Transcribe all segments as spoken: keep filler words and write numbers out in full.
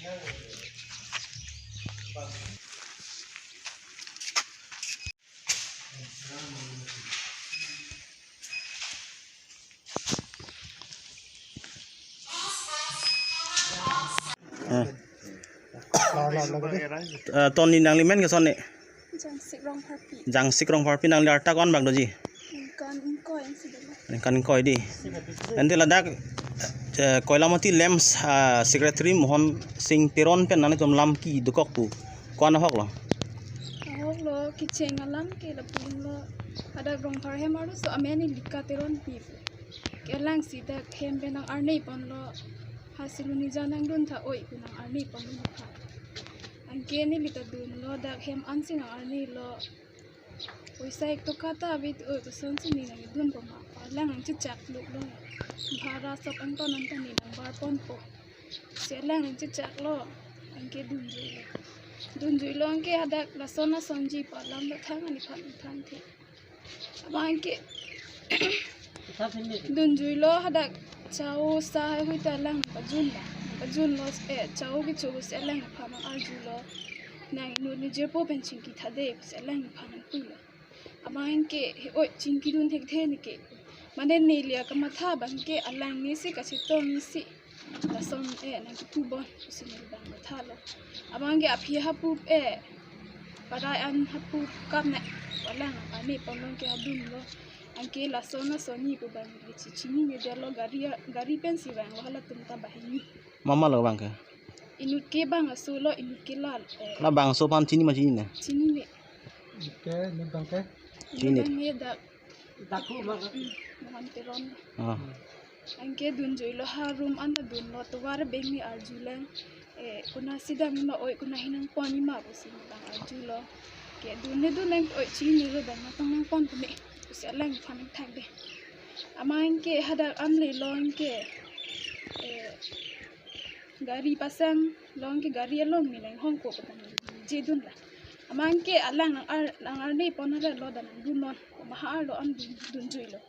Eh. Eh, ton ni nanglimen ke son ni? Jangsik Rongpharpi. Jangsik Rongpharpi, nangli arta ko-an bak doji? Ningkan ingkoi ansi dolo. Ningkan ingkoi di. Ante ladak, eh, Koilamati LAMPS, ah, Secretary Mohan Singh Teron pen nanglitum lam kedokok pu ko-an ahok lo? Ahok lo, kecheng alam ke lapu lo. Hadak Rongphar hem arloso amen Lika Teronpi. Ke alangsi dak hem pen nang-arni ponlo. Hasi luni ja nangdun tha oi pu nang-arni ponlo nang tha. Anke neli ta dunlo, dak hem ansi nang-arni lo. Poisa ek toka ta ave, oi, kosonsi ne nangdun poma. Alang nangchechak luk lo. Bhara sop angton anta ne nangbar ponpo. Si alang nangchechak lo. Anke dunjui lo. Dunjui lo anke hadak lason asonji pu alam lo, thang ani phan thang the. Abang anke dunjui lo, hadak chao sa haihui ta alang pajun ba. Pajun lo, eh, chao kecho si alang phan nang-arju lo. Nang inut ni jirpo pen chingki tha de si alang phan nangpu lo. Abang anke he oi chingkidun thekthe ne ke. Mane neli akamatha abang ke alang ne si kachetong ne si. Lason, eh, nangkipu bon pusi neli abang matha lo. Abang ke aphi hapu, eh, parai an hapu kap ne. Alang arni ponlo ke adun lo. Anke lason asonji pu abang kechechini ne dia lo, gari, gari pensi vang lo, halatum ta banghini. Mama lo abang ke? Inut ke bangso lo, inut ke lal, eh. La bangso aphan chini ma chinine? Chinine. Ke, inut abang ke? Chinine. Inut abang ke dak. Daku ma. Hmm, Mohan Teron. Ah. Anke dunjui lo, ha room an dunlo, tovar beng ne arju lang. Eh, konatsi damji ma oi, konat ahin nangponji ma pusi abang arju lo. Ke dun ne dun nang oi, chini lo abang, natong nangpon pu ne pusi alang phan nangthak de. Amat anke hadak an le lo anke, eh, gari pasang lo anke gari along ne nanghongko pu abang je dun la. Amat anke alang nang-ar, nang-arni pon hala lo, dak nangdun non. Maha arlo an dun, dunjui lo.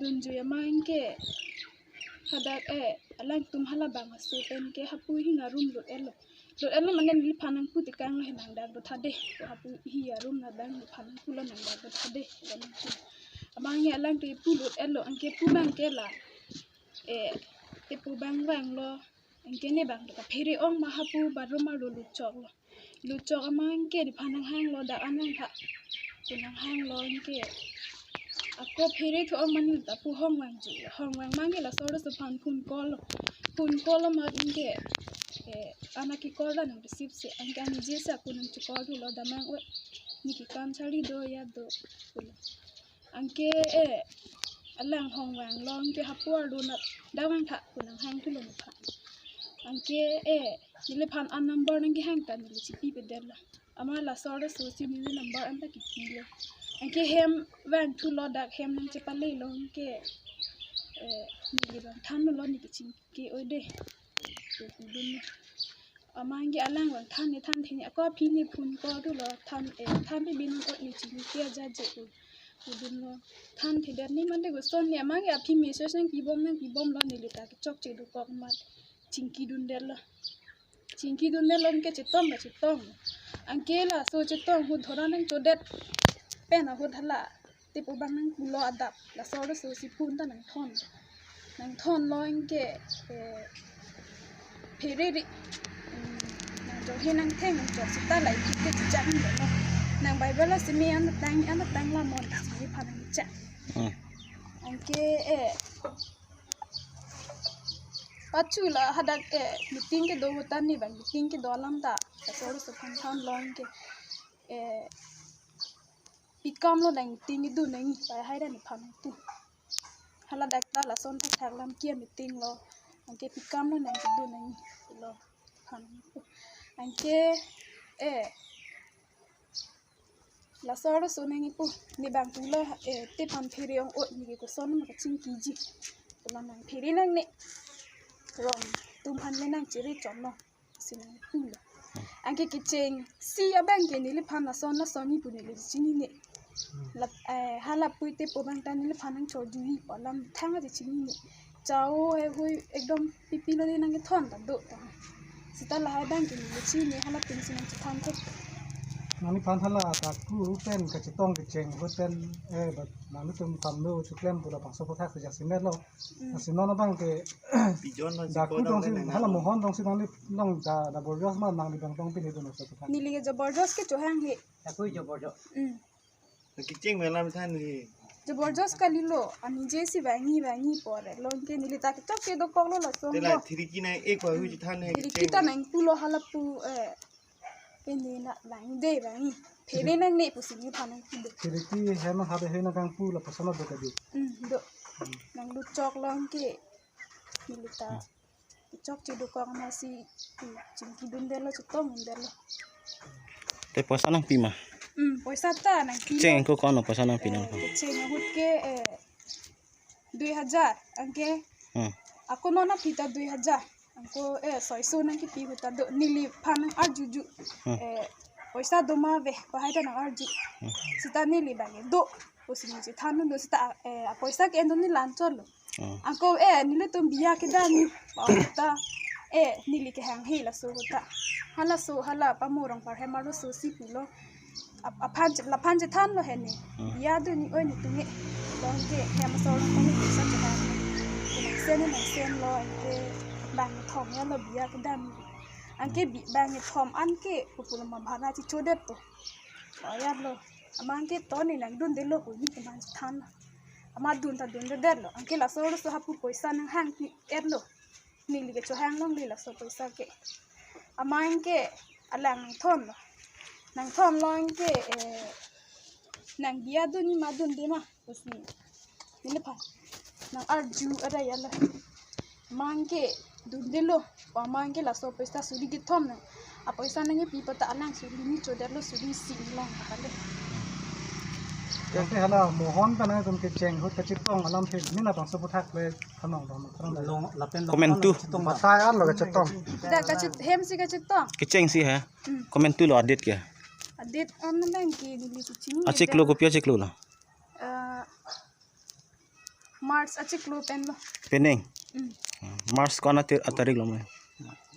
Dunjui amat anke hadak, eh, alangtum hala bangso pen ke hapu ahin arum lut-et lo. Lut-et lo mane neliphan nangpu tekang lo, he nangdak do tha de. Hapu ahin arum na abang neliphan nangpu lo, nangdak do tha de. Amat anke alangtum pu lut-et lo, anke pu abang ke la, eh, tepu abang vang lo. Anke ne abang ta kaphere ong ma hapu bathroom arlo lutchok lo. Lutchok amat anke neliphan nanghang lo, dak an nang tha. Pu nanghang lo anke. Ako phere thu ong mane ta pu hong vangji. Hong vang amat anke laso arloso aphan phone call lo. Phone call lo amat anke, eh, an aki call ta nang receive si. Anke an je si ako nangche call thulo, damnang oi. Ne kekam charli do ya do. Pulo. Anke, eh, alang hong vang lo anke hapu arlo na dak vang tha pu nanghang thulo nephan. Anke, eh, neliphan an number nangkehang ta neli chipi pedet lo. Amat laso arloso si neli number an ta kipi lo. Anke hem vang thulo, dak hem nangchepale lo anke, eh, neli abang than lo, ne kechingki oi de. Pu pu dun lo. Amat anke alang vang than ne than the ne, ako aphi ne phone call thulo, than, eh, than te bin oi ne chingki aja je pu. Pu dun lo. Than thedet ne mane koson ne, amat anke aphi message nangpi bom nangpi bom lo, neli ta kechokche dokok amat chingki dundet lo. Chingki dundet lo anke chetong kachetong. Anke laso chetong ahut thora nangchodet pen ahut hala tepu abang nangpulo adap, laso arloso si phone ta nangthon. Nangthon lo anke, eh, phere ri. Hmm, nang jo he nangtheng nangchok seta lai kit ke chechak ni lo. Nang Bible asimi an tang, an tang la mon si nephan nangchak. Hmm. Anke, eh, pachu la hadak, eh, meeting kedo ahut ta ne abang meeting kedo alam ta laso arloso aphan than lo anke, eh, pikam lo nang meeting kedun nangji, pai hai ra nephan nangpu. Hala dak ta lason thakthak lam kia meeting lo. Anke pikam lo nang kedun nangji lo nephan nangpu. Anke, eh, laso arloso nangji pu. Ne abang pulo, eh, te aphan phere ong oi, ne ke koson ma kachingkiji. Pulo nang phere nangne. Rong atum aphan le nangchere chon lo. Si nangpu lo. Anke kecheng si abang ke neliphan lason lasonji pu neli chinine. Lap, eh, hala pui tepu abang ta neliphan nangchojui pu alam thang aja chinine. Chao haihui ekdom pipi lo ne nangkethon ta do ta. Seta lahai abang ke neli chini, hala pen si nangchethan thek. Nangliphan hala taku pen kachetong kecheng ahut pen, eh, but nanglitum kamno chiklem pu labangso aphuthak si jasemet lo. Mm. Lasi non abang ke Pijon lo daku siko dong dong si, nang hala nang. Mohon dong si nangli long da, da borjos ma nangli abang dong pin hidun labangso aphuthak. Neli ke jabardast ke chohang he. Taku jabardast. Mm. Kecheng melam than he. Jabardast kalilo, anije si vangji vangji pore. Longke neli ta kechokche dokoklo laso. Tela mo. Thiriki na ek wa hui than he. Thiriki kecheng ta nangpulo hala pu, eh, pende na vangde vangji. Phere nangne pusi neliphan nangpulo. Thiriki hem habe hena kangpu lapuson do kadi. Hmm, do. Hmm. Nanglut chok longke neli ta. Hmm. Chokche dokok amatsi, hmm, chingki dundelo, chetong dundelo. Te poisa nangpi ma? Hmm, poisa ta nangpi. Kecheng lo. Ko kono poisa nangpi nang? Eh, kecheng ahut ke, eh, dui hajar, anke. Hmm. Ako non aphi ta dui hajar. Anke, eh, soiso nangkipi ahut ta do neliphan nang-arjuju. Hmm. Eh, poisa do ma ave, pahai ta nang-arju. Hmm. Seta neli abang do. Pusi neli chethan dun do seta, eh, apoisa ke-en dun neli la-anchot lo. Oh. Anke, eh, nelitum biya kedam ni. Ahut ta, eh, neli kehang he laso ahut ta. Halaso, hala pamo Rongphar hem arloso si pulo. Ap-, aphan che-, laphan chethanlo he ne. Hmm. Biya dun ni oi netum e. Longke hem asor nangtum e poisa chehang. Nangsen nangsenlo, anke bang thom ya lo biya kedam ni. Anke bi-, bang thom anke pupulo ma bhara chichodet to. Oyar lo. Amat anke to ne nangdundelo pu neli keman chethan. Amat dun ta dundedetlo. Anke laso laso hapu poisa nanghangpi-etlo. Neli ke chohang longle laso poisa ke. Amat anke alang nangthonlo. Nangthonlo anke, eh, nang biya dun ni ma dunde ma. Pusi neliphan nang-arju ada ya la. Amat anke dundelo. Amat anke laso poisa suri kethom nang. Apoisa nangkipi pu ta alang suri ni chodetlo, suri isi ni long kale. Anke hala Mohon pen nangtum kecheng ahut kachetong alam phe mina bangso aphuthak le kanong bang, kanong bang. Long lapen long. Komantu. Batai arlo kachetong. Da kachet-, hem si kachetong. Kecheng si he. Hmm. Komantu lo adate ke? Adate an abang ke neli kecheng. Achiklo, kopi achiklo lo? Eh, March achiklo pen lo. Penang? Hmm. March ko-an ati-, atarik lo ma?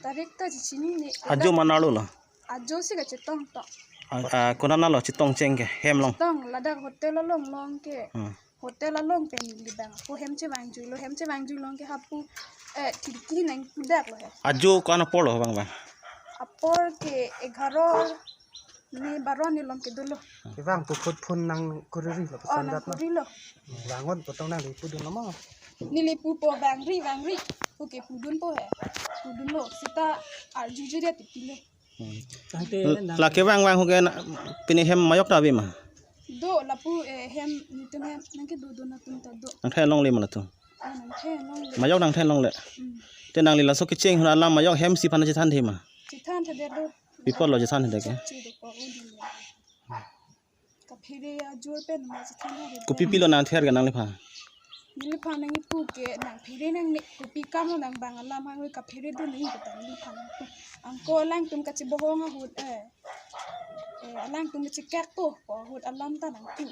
Tarik ta chechinine. Ajo ladak mana lo lo? Ajo si kachetong to. Ah, ah, konat lo chetong cheng ke hem along? Chetong ladak hotel along longke. Hmm. Hotel along pen neli abang ako hem chevangjuilo, hem chevangjuilo longke hapu, eh, khirki nangpudaklo he. Ajo ko-an apor lo bang bang? Apor ke egharo ne baro ne along kedo lo. Kevang pu ahut phone nangkuriri lo. Oh, puson dat lo. Nangkurilo. Vangon potong nangli pudun lo ma? Neli pupo vangri, vangri. Oke, pudunpo he. Pudunlo. Seta arjuju dia tipilo. Hmm. Tangte la, nang- la kevang vang ahut ke na, pini hem majok ta ave ma? Do, lapu, eh, hem, netum hem, nangkedo do, netum ta do. Nangthan longle ma latum? Ah, nangthan longle. Majok nangthan longle. Hmm. Te nangli laso kecheng ahut alam majok hem si aphan chethan the ma? Chethan the do. Pi apot lo chethan the ke? Chokche dokok odi lo. Kaphere ajor pen ma chethan he. Kopi pilo nangther ke nangliphan? Neliphan nangkipu ke nangphere nangne, kopi kam lo nang bang alam hanglo kaphere do nangji kata neliphan nangpu. Anke alangtum kachebohong ahut, eh. Eh, alangtum kachekak po, po ahut alam ta nangpu.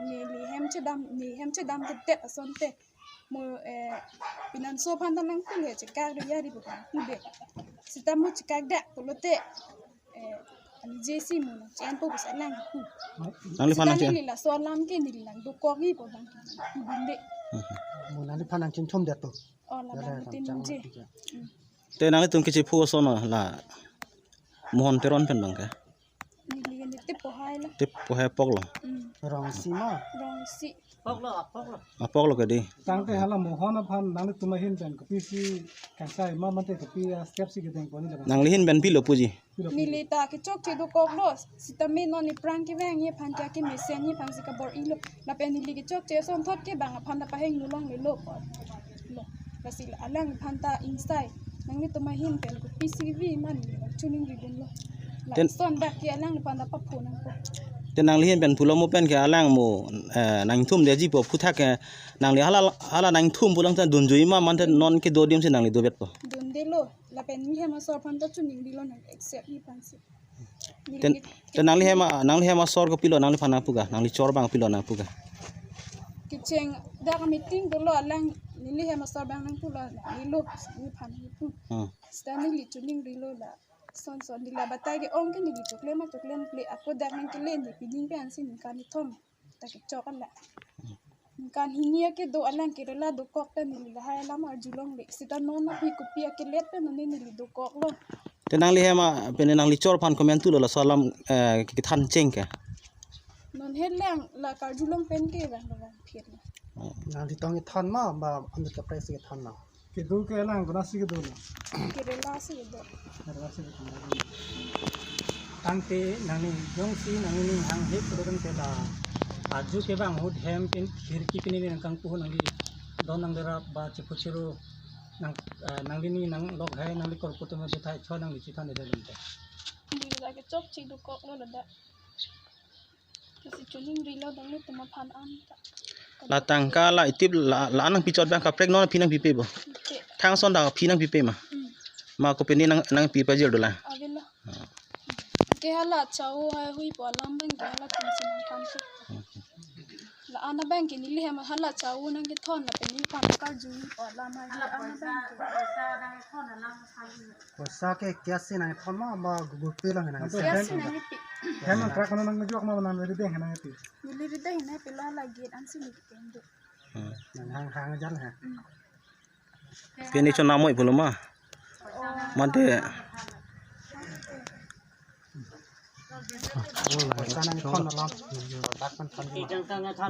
Neli hem chedam, ne hem chedamtedet asonte. Mo, eh, pinanso aphan ta nangpu he chekak do ya ri pu nangpudet. Seta mo chekakdak pulote, eh, anije si mo nangche-enpo pusi alang kipu. Nangliphan seta nangche- neli laso alam ke neli nangdokokji pu abang ke nangpudunde. Mhm. Mo nangliphan nangchinthumdetpo. Oh, labang ya, ke tin chang je. Mati ke. Hmm. Te nanglitum kachepho ason lo la Mohon Teron pen abang ke? Neli ke ne Tepo Hai lo. Tepo Hai apok lo? Hmm. Rongsi ma? Rongsi. Apok lo, apok lo. Apok lo ke di. Tangte hala Mohon aphan nanglitum ahin pen kopisi kangsai ma mate kopi astep si kedengpo ne labang? Nangli ahin pen pilo puji? Pilo puji? Neli ta kechokche dokoklo, sitame non aphrang kevangji aphan ke kemesenji aphan si kabor-ilo. Lapen neli kechokche asonthot ke bang aphan ta pahingno longlelo pu lo. Lasi alangphan ta ingsai. Nanglitum ahin pen kopisi vi ma neli nangchiningri dunlo. Ten- lason bak ke alangphan ta paphonangpo. Te nangli ahin pen pulo mo pen ke alang mo, eh, nangthumdetji pu aphuthak ke nangli hala, hala nangthum pulang ta dunjui ma mate non kedo adim si nangli dobetpo? Dundelo. Lapen ne hem asor aphan ta chiningrilo nang accept ji aphan si. Ten, te nangli hem a, nangli hem asor kopilo nangliphan nangpu ga, nangli chor abang kopilo nangpu ga? Kecheng dak meeting dolo alang Neli hem asor abang nangpulo, neli lo, nephan nangpu. Hmm. Seta neli choningrilo la. Son son neli la batai ke-ong ke neli choklem ma choklem kle ako dak nangkele ne pining pen si ningkan kethom ta kechok ala. Ningkan hini ake do alang Kerala dokok ta neli lahai alam arjulongle. Seta non aphi kopi akelet pen neli dokoklo. Te nangli hem a, pine nangli chor aphan komantulo laso alam, eh, kethan cheng ke. Non het lang la karjulong pen ke bang bang phir. Nangli tong kethon ma ba amit kaprek si kethon ma? Kedo ke lang konatsi kedo na? Kerala si kedo. Kerala si kedo. Tangte nangli jongsi nangli ning hanghe kedo tangte la aju ke bang ahut hem pen khirki pine nangkangpu nangli don nangderap ba chephu cheru nang, eh, nangli ni nanglok hai nangli korputum jethai cho nangli chethan de dong te. Neli la kechokche dokoklo ladak. Lasi choningrilo dong netum aphan an ta. La tangka la itip la, la-an nangpi chot abang kaprek non aphi nangpipe bo. Te. Thang son ta aphi nangpipe ma. Hmm. Ma kopine nang, nangpi pajir dolang. Avelo. Ah. Ke hala chao hai huipo alam abang ke halatum si nangthan si. Hmm. La-an abang ke neli hem hala chao nangkethon lapen nephan karju huipo alam hai la-an abang ke. Poisa ke cash si nangkethon ma, ma Google Pay lang nang? Cash si nangpi. Hem nang truck nang ngejok ma nang rideng nangpi? Neli rideng nangpi la la gate an si neli kendo. Hmm. Nang hang hang jal ha. Hmm. Pine chonamoi pulo ma. Oh. Mate. Poisa nangkethon alam. Dak pen thon ma.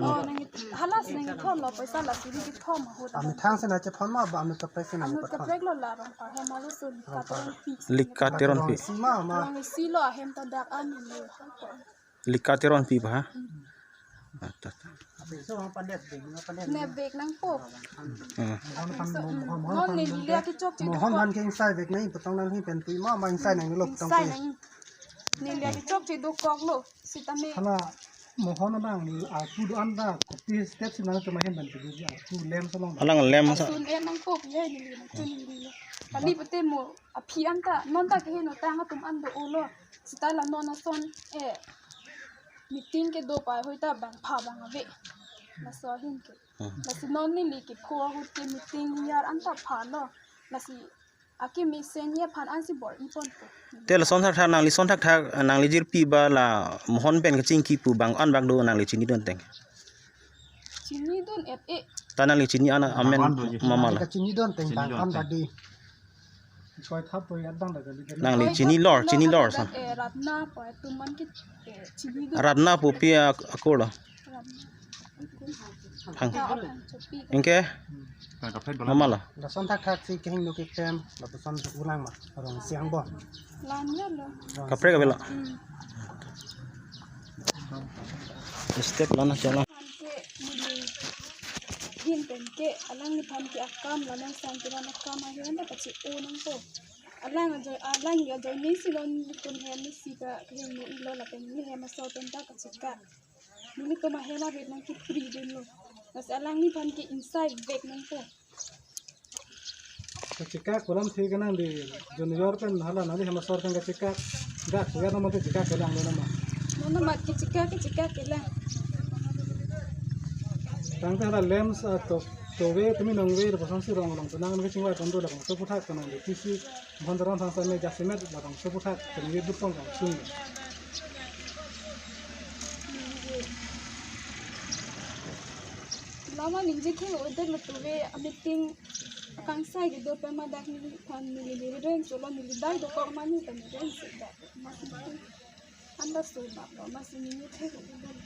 Oh, nang hala si nangkethonlo poisa lasi neli kethon ahut. Amethang si nangkethon ma ba amit kaprek si nangkethon? Amit kaprek lo la Rongphar hem alusun. Rongphar. Kateron pi. Lika Teronpi. Rong isi ma ma. Rong isi lo ahem ta dak an lo. Lika Teronpi ba ha? Hmm. Ah, ta, ta. Nepvek nangpo. Hmm. Mohon aphan, Mohon, Mohon, Mohon Non aphan neli ke, la kechokche Mohon dokok. Aphan ke ingsai vek nang, petong nanghi pen pui ma, ma ingsai nanglo petong Ingsai pui. Nang. Neli la kechokche dokoklo. Sitame. Hala Mohon abang ni arpu do-an ta, kopi step si nangtum ahem pen pui arpu lem salong. Alang lem sa. Asun en nangpo pi hai neli nangchoningrilo. Kali pute mo aphi an ta, non ta keheno tang atum an do-olo. Seta la non ason, eh, meeting kedo pa hoi ta bang pha bang ave. Laso ahin ke. Hmm. Lasi non neli kepho ahut ke meeting hiyar an ta phalo. Lasi akimi senior aphan an si bor-iponpo. Te lason thakthak nangli son thakthak nangli jirpi ba la Mohon pen kachingki pu bang an bak do nangli chinidun teng? Chinidun et e. Ta nangli chini an amen Bang an do je. Mama la. Kachinidun teng bang an bak di. Choi thap poi adang da kali. Nangli chinilor, chinilor sa. Eh, Ratna po, eh, tuman ki, eh, chinidun. Ratna pu pi ak-, akur lo. Ratna. Hang. Ingke? Mama lo. Lason thakthak si kehingno keklem, lapuson ulang ma, rong siang bo. Lan ya lo. Kaprek avelo. Hmm. Step lana chala. Aphan ke neli hin pen ke alangliphan ke akam la nang santiran akam ahi anda kachi-o nangpo. Alang ajoy, alang ajoine si non nelitum hem isi ka kehingno-ilo lapen neli hem asor pen ta kachika. Nelitum ahem arit nangkipridunlo. Lasi alangliphan ke ingsai vek nangpo. Kachikak kolam thik nang di junior pen hala nangli hem asor pen kachikak. Dak kuya nama kachikak kelang lo nama. Mana mat kachikak, kachikak kelang. Tangte hala lem sa to, tove tumi nongve lapuson si rong rong penang nang kachingvai kondo labangso aphuthak penang di. Tisi Mohon Teron aphan sa me jasemet labangso aphuthak penang di butong kang sung. Lama ningje ke order lo tove a meeting kangsai kedo pen ma dak neliphan neli neli reng solo neli dai dokok mani ta neli reng sik dak. Mas neli anda so dak lo mas neli ningje ke order.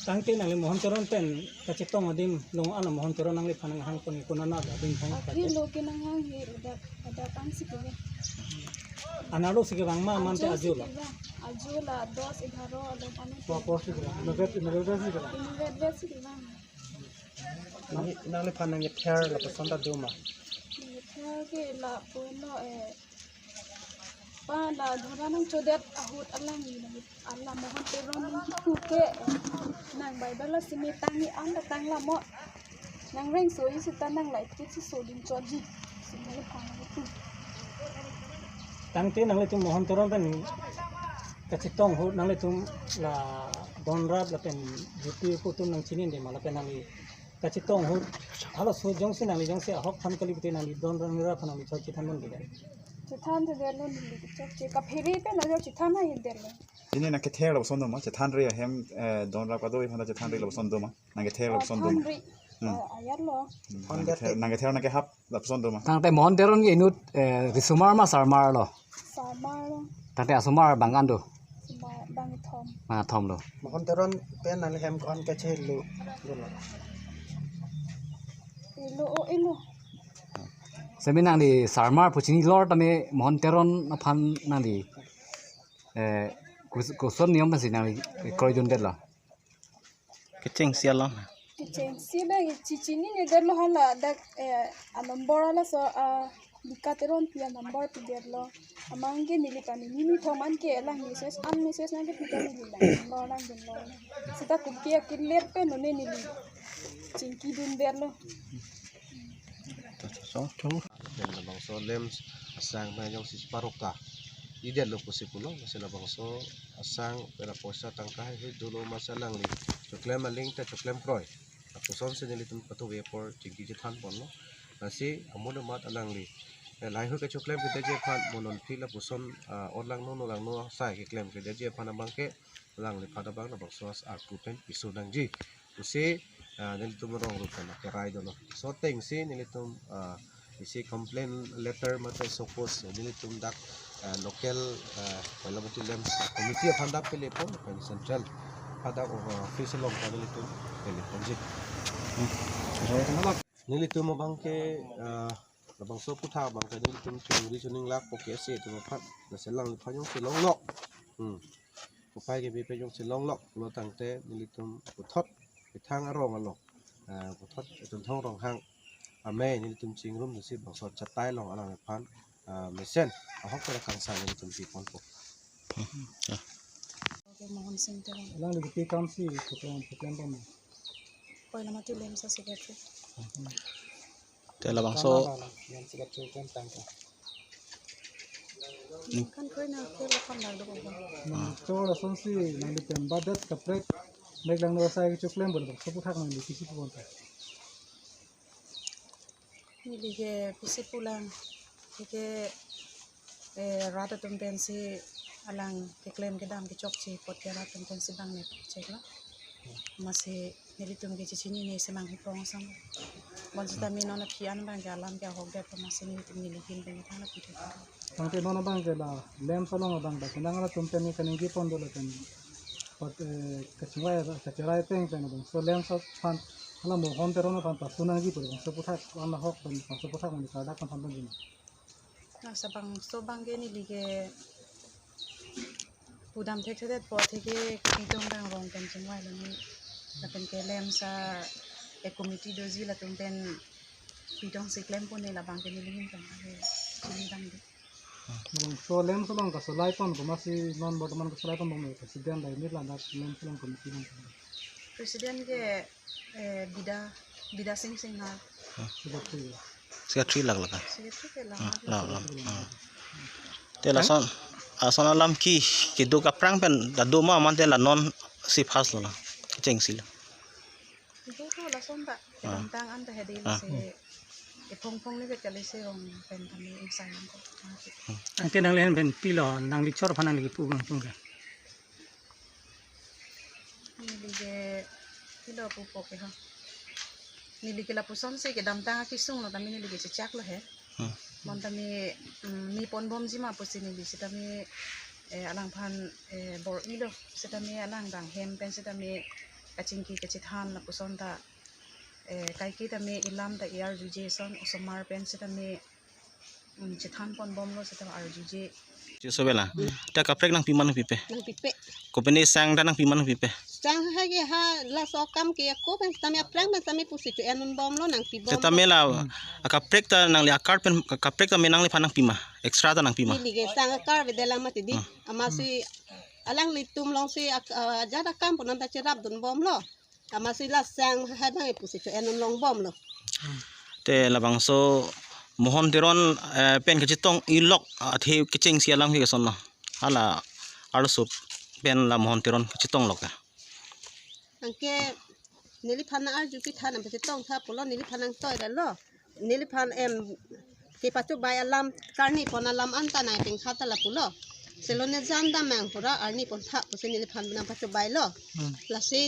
Tangte nangli Mohon Teron pen kachetong adim long ana Mohon Teron nangliphan nanghangpon ke konat adim thong Akhir kachet. Lo ke nanghanghe dak dak an sik lo. Analo sik vang ma mante ajo lo. Ajo la dos egharo along ano. Pua pua sik vang. Inutvet inutvet sik vang. Inutvet sik vang. Nang, nangliphan nangkether lapuson ta do ma? Nangkether ke lapu-an lo, eh, pa la dhora nangchodet ahut alangli nang, ala Mohon Teron nangkipu ke, eh, nang Bible la simi tangni an ta tanglo mo. Nang reng so isi ta nang lai ke si so ding chotji. Simi le phang nangkipu. Tangte nanglitum Mohon Teron pen kachetong ahut nanglitum la donrap lapen jirpi pu atum nangchinine ma lapen nangli kachetong ahut, halaso jongsi nangli jongsi ahok aphan kali pute nangli don rangra aphan nangli chot chethan non kida. Chethan te derlo neli chot che kaphere pen nangli chethan hai derlo. Ini nangkether lapuson do ma, chethan re ahem, eh, don rap kadoi aphan chethan re lapuson do ma, nangkether lapuson do ma. Than re. Hmm. Oh, ayar lo. Hmm, nangkether, nangkether nangkehap lapuson do ma. Tangte Mohon Teron ke inut, eh, risomar ma sarmar lo? Sarmar lo. Tangte asomar bang an do? Asomar bangkethom. Bangkethom lo. Mohon Teron pen nangli hem ko-an kachelo lo? Elo, o elo. Semi nangli sarmar pu chinilor tame Mohon Teron aphan nangli, eh, kus-, koson niyom pensi nangli, eh, kroidundetlo? Kechengsi alam. Kechengsi bang chechinine derlo hala dak, eh, a number halaso, ah, Bika Teronpi a number piderlo. Amat ke neli ta neli ni thom an ke lang message, an message nangkepi ta neli lang lo lang dunlo. Seta kopi akilir pen non neli chingkidun derlo. Pen labangso LAMPS asang pen jongsi parok ta idetlo pusi pulo, masi labangso asang pen apoisa tangka hai dolo masi alangli choklem aling ta choklem kroi. Lapusonsi nelitum patuve apor chingki chethan ponlo. Lasi amonit amat alangli, eh, laheihui kachoklem kedetji aphan mo non phi lapuson, ah, ot langno no langno sai keklem kedetji aphan abang ke alangliphan abang labangso arpu pen piso nangji pusi, ah, nelitum rong rup pen kerai dolo. So atengsi nelitum, ah, isi complaint letter mate suppose nelitum dak, ah, local, ah, Koilamati LAMPS committee aphan dak pele pon, pen central aphan dak, ah, office along ta nelitum pele ponji. Hmm. Nelitum abang ke, ah, labangso aphuthak abang ke nelitum chingri chininglak po ke ase atum aphan, lasi alangliphan jongsi longlok. Hmm. Upai kebi pen jongsi longlok lo tangte nelitum puthot kethang arong along, ah, puthot Chinthong Ronghang amei nelitum chingrum desi bangso chatai along alangliphan, ah, mesen ahok pen akangsai nelitum pi ponpo. Oke, Mohon Sing Teron. Alangli kopi akamsi program, program pam? Koilamati LAMPS a secretary. Te labangso. Kama ba lang, yang secretary kan tangka. Kan kroi na ke lo kam lag do ko. Nangcho lasonsi nangli pembadet kaprek mek langno asai kechoklem bor bor, so aphuthak nangli kisi pon ta. Neli ke pusi pulang. Ke, eh, rat atum pensi alang keklem kedam kechokche apot ke rat atum pensi bang ne cheklo. Masi nelitum ke chechinine semang hipong sang. Bonsita mi non aphi an bang ke alam ke ahok det masi nelitum neli hin pen thang aphi. Tangte non abang ke la LAMPS along abang ba kenang latum pen kaningje pon dolo pen. Pot, eh, kachingvai kacherai ateng pen abang. So LAMPS aphan hala Mohon Teron aphan pasu nangji pu abang. So aphuthak an ahok pen, so aphuthak an kardak aphan pon jin. Labangso abang ke neli ke pudam thekthe apot ke pitong bang rong pen chingvai lo ni. Lapen ke LAMPS a, eh, committee doji latum pen pitongsi klem pon ne labang ke neli hin pen ave chini bang di. Labangso LAMPS along kasolai pon komatsi non bortoman kasolai pon bang president dai mit ladak LAMPS along committee bang. President ke, eh, Bida, Bida Sing Singha. Secretary. Secretary lak lak. Secretary ke lama. Ah, lak lak. Ah. Te lason, ason alam ke keduk aphrang pen ta do ma mate la non si first lo la. Kechengsi lo. Itu tu lason ta. Ah. Kedamtang an ta hedi, ah, si ephong phong ni bet kali si rong pen kami insai ko. Ante nangli hen pen pilo, nangli chor aphan nangli pu bang tung ke. Neli ke pilo pupo ke ha. Neli ke lapusonsi kedamtang akesung lo tame neli ke chechak lo he. Hmm. Bonta mi, mm, mi pon bomji ma pusi neli sitame, eh, alangphan, eh, bor-ilo sitame alang dang hem pen sitame kachingki kachethan lapuson ta, eh, kaike tame ilam ta iar juje son osomar pen sitame, mm, chethan pon bomlo sitame arjuje. Jesu bela. Hmm. Ta kaprek nangpi ma nangpipe? Nangpipe. Kopine sang ta nangpi ma nangpipe? Sang ha ke ha laso akam ke ako pen tame aphrang pen tame pusi cho-en bomlo nangpi bom. Setame la, hmm, akaprek ta nangli a-card pen, kaprek tame nangliphan nangpi ma? Extra ta nangpi ma? Neli ke sang a-card avedet lang mati di. Hmm. Amatsi alanglitum alongsi ak-, ah, ajat akam pu non ta cherapdun bomlo. Amatsi la sang hai bang pusi cho-en long bomlo. Te labangso Mohon Teron, eh, pen kachetong ilok athe kechengsi alam ke kosonlo? Hala arloso pen la Mohon Teron kachetong lok ke? Anke neliphan nang-arju pitha, nangpachetong tha pulo, neliphan nangtoi ra lo. Neliphan em kepachobai alam, karni pon alam anta nangpingkhat ta lapulo. Selo ne jan damnang pura arni pon tha pusi neliphan nangpachobai lo. Hmm. Lasi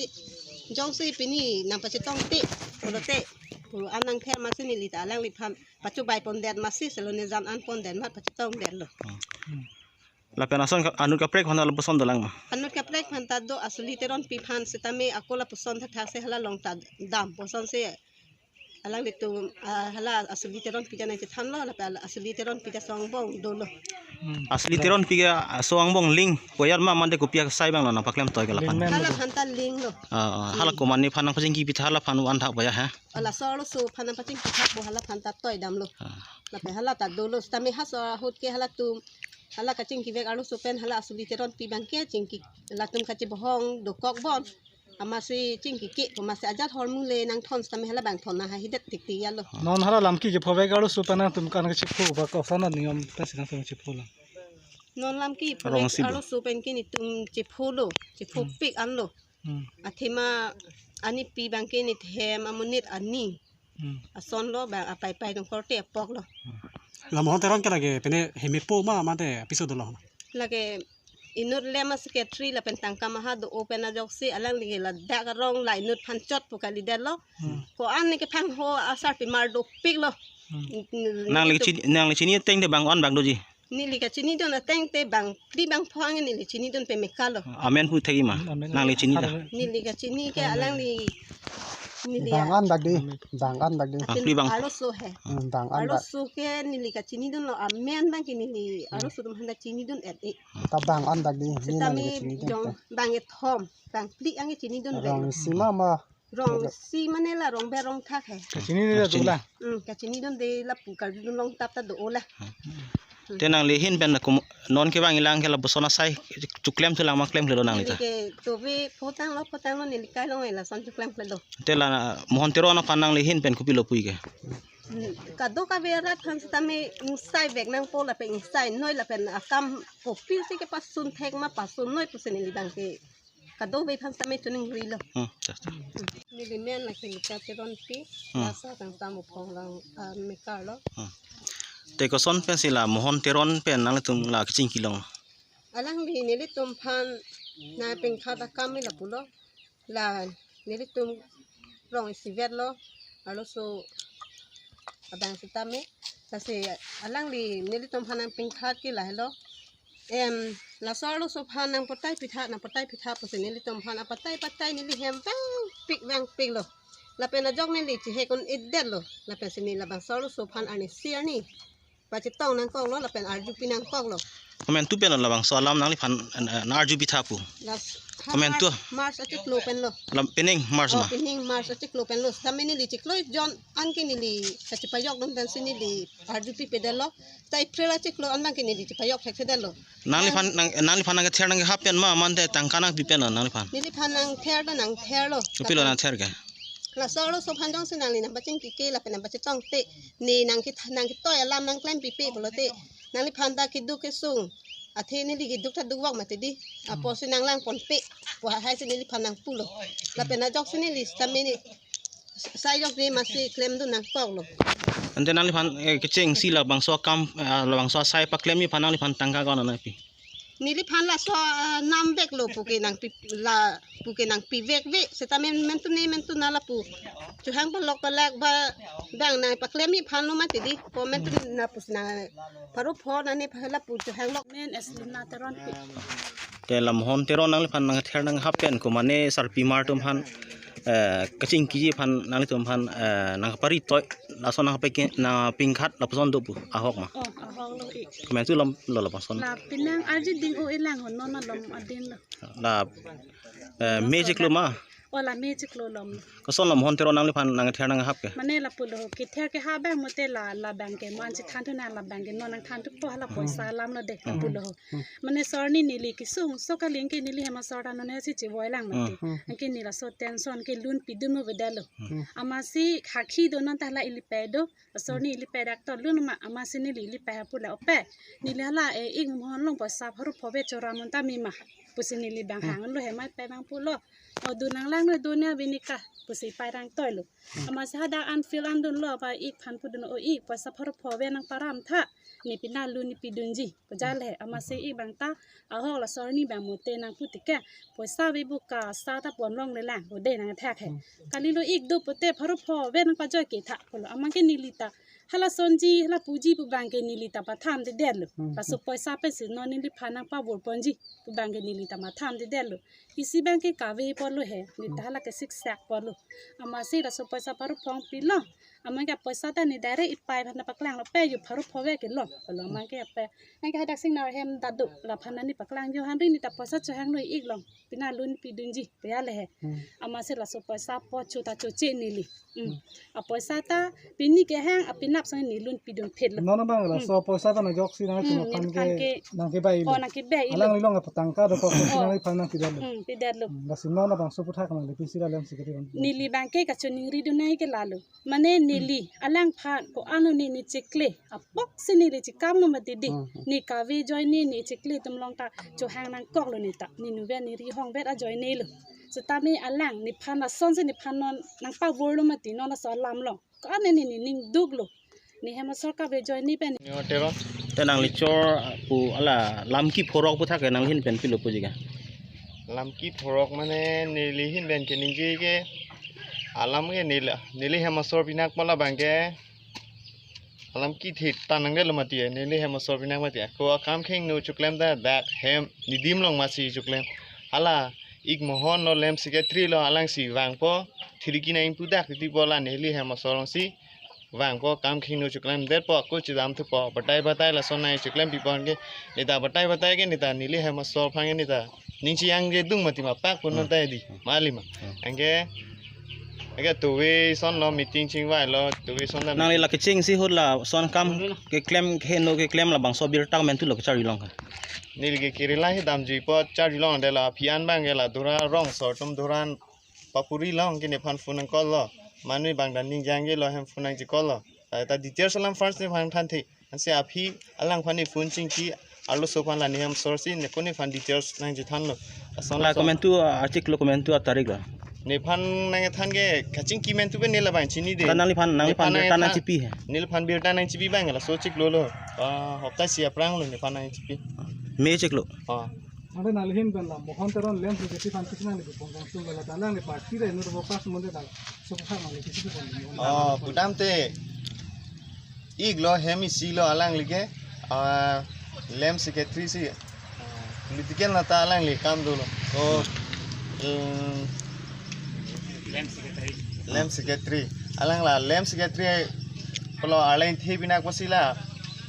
jongsi pini nangpachetongte pulote, pu an nangther masi neli ta alangliphan pachobai pondet masi, selo ne jan an pondet mat pachetongdet lo. Hmm. Lapen ason ka-, anut kaprek aphan lapuson dolang ma? Anut kaprek aphan ta do, Asuli Teronpi aphan setame ako lapuson thakthak si hala long ta dam puson si alanglitum, ah, hala Asuli Teronpi ta nangchethan lo, lapen Asuli Teronpi ta aso angbong dolo. Hmm. Asuli Teronpi ke aso angbong link koyar ma, mande kopi asai abang lo nangpaklem toi ke laphan? Link man. Hala aphan ta link lo. Ah, ah, hala komat nephan nangpachingki pitha laphan van thak paya ha? Ala solo so aphan nangpachingki pitha pu hala aphan ta toi damlo. Ah. Lapen hala ta dolo, setame ha so ahut ke halatum, hala kachingkivek arloso pen hala Asuli Teronpi abang ke chingki, latum kachebohong dokok bon. Amatsi chingki ke, amatsi ajat hormu le nangthon setame hala abang thon nang hahidet tik tik ya lo. Non hala lam ke kephovek arloso pen nangtum kan kachepho ba, koson aniyom pensi nangtum chepho lo? Non lam ke kephovek Rongsi bo. Arloso pen ke netum chepho lo, chepho Hmm. pik an lo. Hmm. Athema anipi abang ke nethem amonit ani. Hmm. Ason lo abang apaipai nong korte apok lo. La Mohon Teron ke lake pine hemepo ma mate apiso dolo? Lake inut lema secretary lapen tangka maha do-o pen ajoksi alangli ke ladak arong la inut aphan chot pu kalidet lo. Hmm. Ko-an ne kephangho asarpimar dopik lo. Hmm. N-, n-, Nangli netum chini, nangli chini ateng te bang ko-an bak doji? Neli kachinidun ateng te bang phli bang pho anke neli chinidun peme kalo. Amen pu thek-i ma? Amen. Nangli chini ta? Neli kachini ke alangli neli Bang an bak di, bang an bak di. Ah, atin phli bang. Arloso he. Hmm, bang an bak. Arloso ke neli kachinidun lo, amen abang ke neli arloso atum aphan ta chinidun et e. Ta bang an bak di, ni Setame nangli chinidun jong ta. Bang kethom, bang phli anke chinidun vet lo. Rongsi ma ma. Rongsi mane la rong be rong thak he. Kachini ni Ah, chini. Dula. Hmm, kachinidunde lapu karjudun long tap ta do-o la. Te nangli ahin pen kum-, non kevang-i lang ke lapuson asai chiklemthulang ma, klemkle do nangli ta? Neli ke tove photang lo, photang lo, neli kai long e lason chiklemkle do. Te la Mohon Teron aphan nangli ahin pen kopilo pu-i ke? Hmm, kadokave arat aphan setame ingsai vek nangpo lapen ingsai noi lapen akam kopisi kepasun thek ma pasun noi pusi neli abang ke kadokave aphan setame choningri lo. Hmm, ya, ya. Hmm. Neli men lake Lita Teronpi, Hmm. Lasa Kangsam Uphong along, ah, mekar lo. Hmm. Te koson pensi la Mohon Teron pen nanglitum la kachingki long? Alangli nelitum aphan nangpingkhat akam ke lapulo. La nelitum rong isivet lo, arloso abang setame. Lasi alangli nelitum aphan nangpingkhat ke lahelo. Em, laso arloso aphan nangpatai pitha, nangpatai pitha pusi nelitum aphan apatai patai neli hem vangpik vangpik lo. Lapen ajok neli chehek un-edet lo. Lapen si neli labangso arloso aphan arnisi arni pachetong nangkok lo, lapen arjupi nangkok lo. Komantu pen lo labangso alam nangliphan, eh, nang-arjupi tha pu? Las-, ha Komantu? March, March achiklo pen lo. Lam pining March Oh, ma? Pining March achiklo pen lo. Setame neli chiklo jon anke neli kachepajokdun pensi neli arjupi pedet lo. Ta April achiklo an abang ke neli chepajok thekthedet lo. Nangliphan, nang, nangliphan nangkether nangkehap pen ma, mante tangka nangpi pen lo nangliphan? Neliphan nangther ta nangther lo. Kopilo nangther ke? Laso arloso aphan jongsi nangli nangpachingki ke lapen nangpachetongte, ne nangketha-, nangketoi alam nangklempipe pulote, nangliphan ta keduk kesung, athe neli keduk ta dukvok mati di. Apotsi nanglang ponpe pu hahaisi neliphan nangpulo. Lapen ajoksi neli setame ne sai jokde masi klemdun nangkok lo. Ante nangliphan, eh, kechengsi labangso akam, eh, labangso asai paklemji aphan nangliphan tangka ko-an nangpi? Neliphan laso, ah, nam vek lo puke nangpi, la puke nangpi vek ve. Setame mentu ne mentu na lapu chohang palok palak ba bang nangpaklemji aphan lo mati di. Ko mentu na pusi nang pharo pho na ne pha lapu chohang lok. Men Eslina Teronpi. Te la Mohon Teron nangliphan nangther nanghap pen ko mane sarpimar atum aphan, eh, kachingkiji aphan nanglitum aphan, eh, nangpari toi laso nangpeke-, nangpingkhat lapuson do pu ahok ma? Oh, ahok lo e. Komantu alam lo lapuson? La penang arji ding o-e lang ho, non alom adin lo. La, eh, me chiklo ma? Oh, la me chiklo alom. Koson la Mohon Teron nangliphan nangther nanghap ke? Mane lapulo, kether kehap abang mate la, labang ke mo ansi thanthu na labang ke non nangthanthu po hala poisa alam lo de, lapulo. Mane so arni neli kesung, so kali anke neli hem asor ta non hesi chevoi lang mati. Hmm. Anke neli laso tension ke lun pidun mo beda lo. Hmm. Amatsi khakhi do non ta la ili pei do, so arni ili pei dak to lun ma, amatsi neli ili pei hapu la ope. Neli hala e ing mohon long poisa pharo pho ve chora mon ta mi ma. pusi neli bang Hmm. hanglo, hemai pai bang pulo. O, dun nang lang noi, dun ya binika pusi pai rang toilo. Hmm. Amatsi hadak anfield an dunlo, ba ik phan pudun, o ik poisa pharo pho ave nang param tha, ne pina lun ne pidunji pu ja le. Amatsi ik bang ta ahok laso arni bang mote nang pu tike, poisa ave bu ka sa ta pon longle lang, ode nang thak he. Hmm. Kalilo, ik do pute pharo pho ave nang pajoi ke tha pulo. Amat ke neli ta hala sonji, hala puji pu bang ke neli ta patham de detlo. Hmm. Laso poisa pensi non neliphan nang pavor ponji pu bang ke neli ta matham de detlo. Isi bang ke kave pulo he, ne ta hala ke siksak pulo. Amatsi laso poisa pharo pho pilo. Amat ke poisa ta ne direct ipai aphan paklanglo, pe ju pharo pho ave ke lo pulo. Amat ke pe, nang ke hadak sing nar hem dadu, laphan ne paklang jo, hanri ne ta poisa chohang noi ik long, pina lun pidunji pu ya le he. Hmm. Amatsi laso poisa po chu ta choche neli. Hmm. Hmm. A poisa ta pini kehang, a penap sang ne lun pidun phet lo. Non abang la Hmm. so poisa ta na jok si nang Hmm, chuma ne pan phan ke ke nang ke bai lo. Oh, nang ke bai lo. Alanglilong apa tangka do ko Oh. nang phan nang pidet lo. Hmm, pidet lo. Hmm, lasi non abang so puthak nang le pisi la lem si ke di bang. Neli bang ke kachoningri dun nai ke lalo. Mane neli Hmm. alangphan ko-an lo ne ne chekle. Apok si neli chekam lo mati di. Hmm, hmm. Ne kave ajoine, ne chekle atum along ta chohang nangkok lo ne ta. Ne nu vet, ne ri hong vet ajoine lo. Setame alang nephan lason si nephan non nang pavor lo mati, non laso alam long. Ko-an ne ne ning duk lo. Ne hem asor kave ajoine pen. Neo Teron. Te nangli chor pu hala lam kephorok pu thak ke nangli ahin pen pilo puji ke? Lam kephorok mane neli ahin pen keningje ke alam ke neli, neli hem asor pinak pu labang ke alam kethe ta nang detlo mati, neli hem asor pinak mati. Ako akam khengno choklem ta dak hem nedim along masi choklem. Hala ik Mohon lo, lem secretary lo, alangsi vangpo, thiriki nang ingpu dak titi pu la neli hem asor alongsi vangpo, kam khengno choklem detpo, ako chedam thupo, batai batai lason nang choklem pipo ke, ne ta batai batai ke, ne ta neli hem asor aphan ke, ne ta ning chiyang je dung mati ma pak pun Hmm. non ta di, Hmm. mali ma. Hmm. Anke, anke tuve ason lo meeting chingvai lo, tuve ason ta Nangli la kecheng si hut lason akam keklem, khengno keklem labangso birta komantu lo kecharli long ke? Neli ke Kerala he damjuipo charli long de la aphi an bang ke la Dura rong so atum Dura papuri long ke nephan phone nang call lo. Mane bang dan ning jang ke lo hem phone nang ji call lo. Ta, ta details alam first nephan thanthe. Ansi aphi alangphan ne phone chingki arloso aphan la ne hem asor si ne ko nephan details nang chethan lo. Ason La laso komantu achiklo, komantu atarik la? Nephan nang than ke kachingki komantu pen ne labang chini de. Ta nangliphan, nangliphan Nephan birta nang nang than chipi he? Neliphan birta nang chipi bang laso chiklo lo. Ah, hopta isi aphrang lo nephan nang chipi. Me chiklo? Ah. Ante nangli ahin pen la Mohon Teron lem secretary aphan kisi nangli pon kong sung la ta nangli party re nu ro pas mun de nang so pa nangli kisi pon. Ah, pudam te ik lo hem isi lo alangli ke, ah, lem secretary si, ah, political na ta alangli kam dolo. So, um, Lem secretary. Lem secretary. Alang la lem secretary pulo arleng the pinak pusi la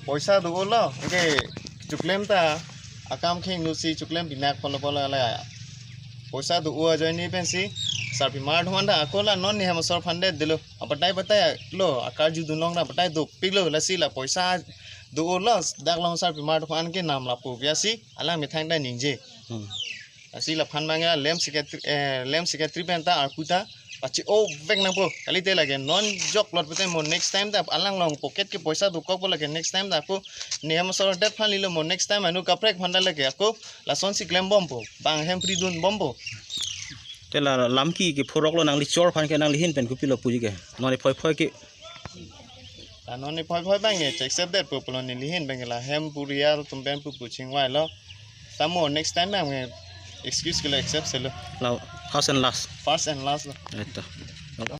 poisa do-o lo. Anke choklem ta akam khengno si choklem pinak pulo pulo la poisa do-o ajoine pensi sarpimar atum an ta ako la non ne hem asor aphan det detlo. Abatai batai lo, akarju dun long ta batai dopik lo, lasi la poisa do-o lo, dak along sarpimar atum an ke nam lapu pu ya si alang methang ta ningje. Hmm. Lasi laphan bang ya lem secretary, eh, lem secretary pen ta arpu ta pache-o vek nangpo. Kalite lake non jok lot pute mo next time ta alang along pocket ke poisa dokok po lake next time ta ako ne hem asor det aphan lilo mo next time anu kaprek aphan ta lake ako lason si klem bompo. Bang hem pri dun bompo. Te la lam ke kephorok lo nangli chor aphan ke nangli ahin pen kopilo puji ke? Non ne phoi phoi ke. La non ne phoi phoi bang ke accept detpo pulo neli ahin pen ke la hem purial atum pen pu pu chingvai lo. Tamo next time bang ke excuse ke lo accept se lo. La first and last. First and last lo. Eto.